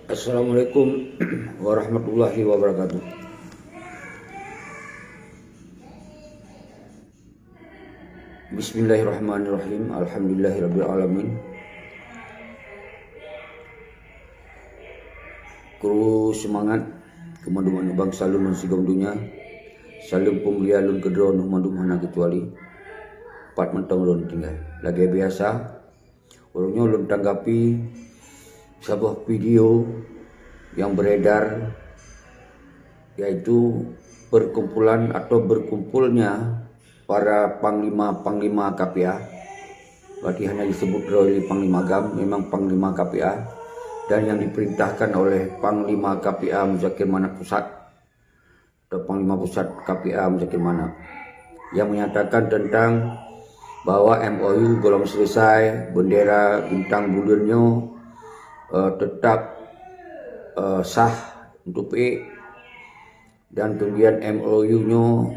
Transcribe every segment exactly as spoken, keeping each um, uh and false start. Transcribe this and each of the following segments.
Assalamualaikum warahmatullahi wabarakatuh. Bismillahirrahmanirrahim. Alhamdulillahirabbil alamin. Kru seumangat keu mandum bansa lôn ngon sigom donya. Saleuem peumulia lôn keudroe neuh mandum hana keucuali. Pat mantong lôn tinggai. Lagée biasa, uroe nyoe lôn tanggapi saboh video yang beredar, yaitu perkumpulan atau berkumpulnya para panglima-panglima K P A. Berarti hana disebut droe lé Panglima GAM, memang Panglima K P A, dan yang diperintahkan oleh Panglima K P A Muzakir Manaf Pusat atau Panglima Pusat K P A Muzakir Manaf, yang menyatakan tentang bahwa M O U belum selesai, bendera bintang buleuen nyoe, eh, tetap, eh, sah untuk pi, dan kemudian M O U nyoe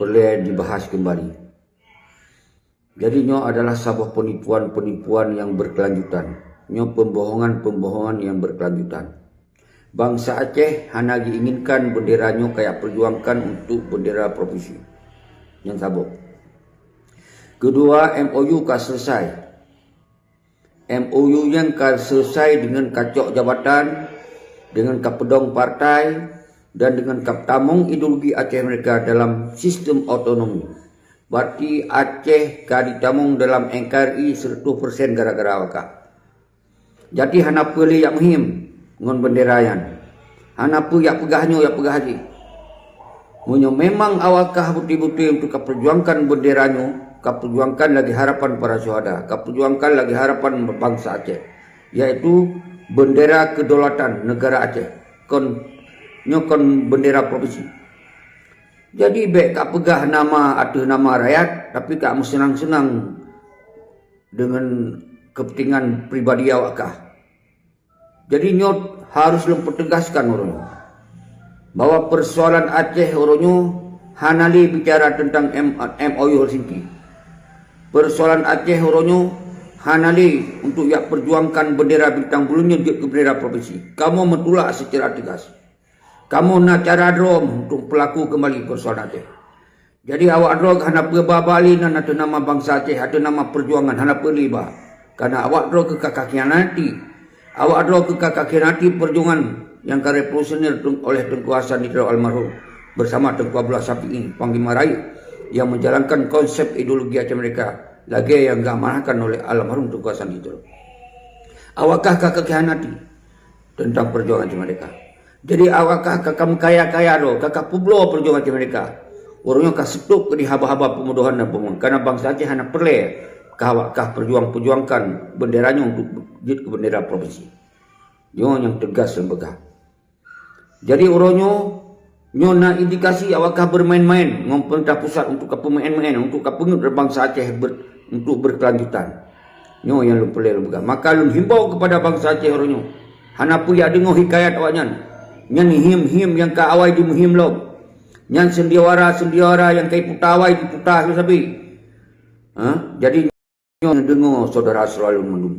perlu dibahas kembali. Jadi, nyoe adalah saboh penipuan-penipuan yang berkelanjutan. Nyoe pembohongan-pembohongan yang berkelanjutan. Bansa Aceh hana diinginkan bendera nyoe kayak perjuangkan untuk bendera provinsi. Nyang saboh. Kedua, M O U ka selesai. M O U nyan ka selesai dengan kacok jabatan, dengan kapeudong partai, dan dengan katamong ideologi Aceh Merdeka dalam sistem otonomi. Berarti Aceh ka ditamong dalam N K R I seratus persen gara-gara awakah. Jadi hana peue lé yak meuhiem ngon bendera nyan. Hana peue yak peugah nyoe, yak peugah jih. Meunyoe memang awakah beutôi-beutôi untuk kaperjuangkan bendera nyoe, kaperjuangkan lagée harapan para syuhada, kaperjuangkan lagée harapan bansa Aceh, yaitu bendera kedaulatan negara Aceh. Kon, nyoe kon bendera provinsi. Jadi bék kapeugah nama ateueh nama rakyat, tapi kameuseunang-seunang deungon keupeuntengan pribadi awakah. Jadi nyoe harus lôn peutegaskan uroe nyoe, bahwa persoalan Aceh uroe nyoe hana lé bicara tentang M-, M O U Helsinki. Persoalan Aceh uroe nyoe hana lé untuk yak perjuangkan bendera bintang buleuen nyoe jeuet keu bendera provinsi. Kamoe meutulak secara tegas. Kamoe na cara droe untuk peulaku keumbali persoalan Aceh. Jadi awak droe hana peue ba-ba lé nan ateueh nama bansa Aceh, ateueh nama perjuangan hana peue lé ba. Karena awak droe keu ka kakhianati. Awak droe keu ka kakhianati perjuangan nyang ka revolusioner tung-, oleh Teungku Hasan di Tiro almarhum bersama Teungku Abdullah Syafi'i, Panglima Rayeuk, yang menjalankan konsep ideologi Aceh Merdeka lagée nyang geuamanahkan oleh almarhum Teungku Hasan di Tiro. Awakah ka kakhianati tentang perjuangan Aceh Merdeka. Jadi awakah ka, ka meukaya-kaya droe, ka, ka peubloe perjuangan Aceh Merdeka. Uroe nyoe ka seutôb keu di haba-haba peumudohan dan pembuangan. Karena bansa Aceh hana peureulée keu awakah perjuang-perjuangkan bendera nyoe untuk jeuet keu bendera provinsi. Nyoe nyang teugas lôn peugah. Jadi uroe nyoe, nyoe na indikasi awakah bermain-main ngon pemerintah pusat untuk ka peumaén-maén, untuk ka peungeut bansa Aceh ber-, untuk berkelanjutan. Nyoe nyang lôn peureulée lôn peugah. Maka lôn himbau kepada bansa Aceh uroe nyoe, hana peue yak deungoe hikayat awaknyan. Nyan hiem-hiem nyang ka awai jimeuhiem lom. Nyan seundiawara-seundiawara nyang ka iputa awai jiputa sabe-sabe. Ha? Jadi nyoe deungoe syedara-syedara lôn mandum.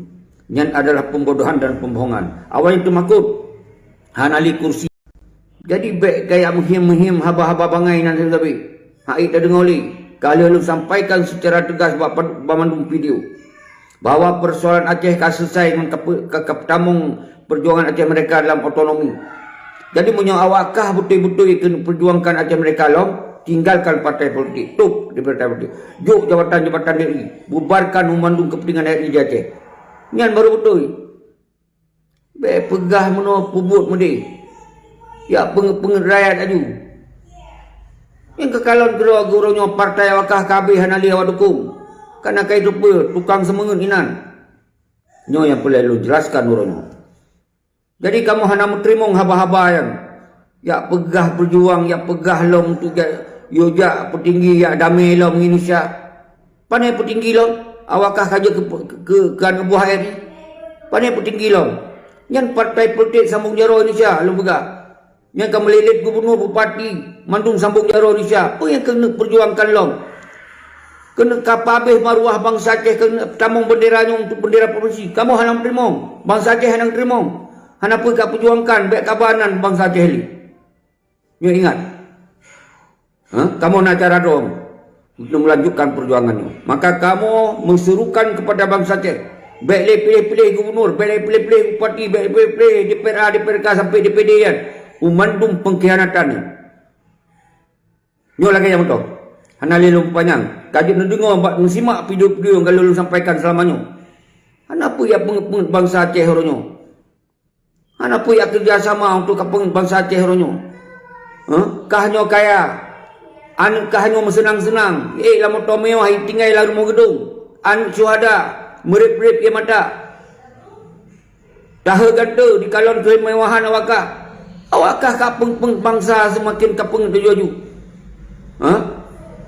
Nyan adalah pembodohan dan pembohongan. Awaknyan teumakot hana lé kursi. Jadi bék gaya meuhiem-meuhiem haba-haba bangai nan sabe-sabe. Hana tadeungoe lé. Ka lheueh lôn sampaikan secara tegas bak pad-, bak mandum video bahwa persoalan Aceh ka selesai ngon kape-, ka, kapeutamong perjuangan Aceh Merdeka dalam otonomi. Jadi meunyoe awakah beutôi-beutôi keuneuk perjuangkan Aceh Merdeka lom, tinggalkan partai politik, tôb di partai politik. Jok jabatan-jabatan D I, bubarkan mandum keupeuntengan R I di Aceh. Nyan baru beutôi. Bék peugah meunoe peubuet meudeh. Yak peungeut-peungeut rakyat laju. Nyang keukalon keudroe geuh uroe nyoe partai awakah ka abéh hana lé awak dukong. Kana ka iteupeue tukang seumeungeut inan. Nyoe nyang peureulée lôn jelaskan uroe nyoe. Jadi kamoe hana meuteurimong haba-haba nyan. Yak peugah beujuang, yak peugah lom untuk jak, yue jak peutinggi, yak damé lom ngon Indonesia. Pane peutinggi lom, awakah ka jeuet keu, keu, keu aneuk buah R I? Pane peutinggi lom? Nyan partai politik sambong jaroe Indonesia lôn peugah. Nyan ka meulilit gubunur, bupati, mandum sambong jaroe Indonesia. Peue nyang keuneuk peujuangkan lom? Keuneuk ka peuabéh maruah bansa Aceh, keuneuk tamong bendera nyoe untuk bendera provinsi. Kamoe hana meuteurimong. Bansa Aceh hana meuteurimong. Hana peue ka peujuangkan, bék kaba nan bansa Aceh lé. Nyoe ingat. Ha? Kamoe na cara droe untuk melanjutkan perjuangan nyoe. Maka kamoe menserukan kepada bansa Aceh, bék lé piléh-piléh gubernur, bék lé piléh-piléh bupati, bék lé piléh-piléh D P R A, D P R K sampai D P D nyan. Meumandum pengkhianatan nyan. Nyoe lagée nyang meutoh. Hana lé lôn panyang. Ka jeuet neudeungoe bak neusimak video-video nyang ka lôn sampaikan seulama nyoe. Hana peue jak peungeut-peungeut bansa Aceh uroe nyoe. Hana peue jak keureuja sama untuk ka peungeut bansa Aceh uroe nyoe. Hah? Kah nyoe kaya. Aneuk kah nyoe meuseunang-seunang. Eh, lam moto mewah, tinggai lam rumoh geudong. Aneuk syuhada, meureb-reb ie mata. Dahé gante dikalon keumewahan awak kah. Awak kah ka peungeut-peungeut bansa seumaken ka peungeut laju-laju. Ha?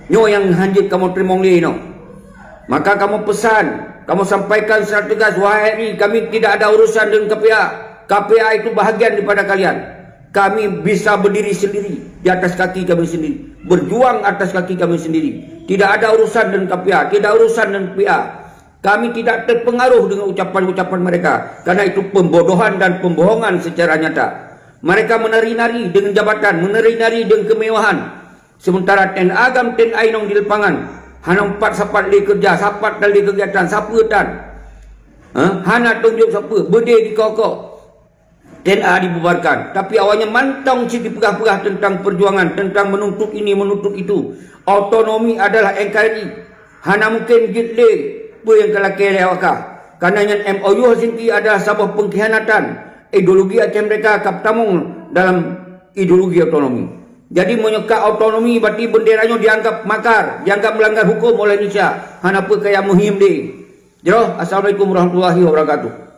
Nyoe nyang hanjeuet kamoe teurimong lé inoe. Maka kamoe peusan, kamoe sampaikan secara tegas, wahai R I, kami tidak ada urusan dengan K P A. K P A itu bahagian daripada kalian. Kami bisa berdiri sendiri di atas kaki kami sendiri, berjuang atas kaki kami sendiri. Tidak ada urusan dengan K P A, tidak urusan dengan P A. Kami tidak terpengaruh dengan ucapan-ucapan mereka, karena itu pembodohan dan pembohongan secara nyata. Mereka menari-nari dengan jabatan, menari-nari dengan kemewahan. Sementara T N A agam T N A inong di lapangan, hana umpat sapat lé keureuja, sapat tan lé keugiatan, sapeue tan. Ha? Hana tunjuk sapeue, beudé dikokok. T N A dibubarkan. Tapi awaknyan mantong cit jipeugah-peugah teuntang peujuangan, teuntang meununtut ini, meununtut itu. Otonomi adalah N K R I. Hana mungken jeuet lé peue nyang ka lakée lé awak kah. Karena nyan M O U Helsinki adalah saboh pengkhianatan ideologi Aceh Merdeka ka peutamong dalam ideologi otonomi. Jadi, meunyoe ka otonomi, berarti bendera nyoe dianggap makar, dianggap melanggar hukum oleh Indonesia. Hana peue kaya muhim deh. Jroh, Assalamualaikum warahmatullahi wabarakatuh.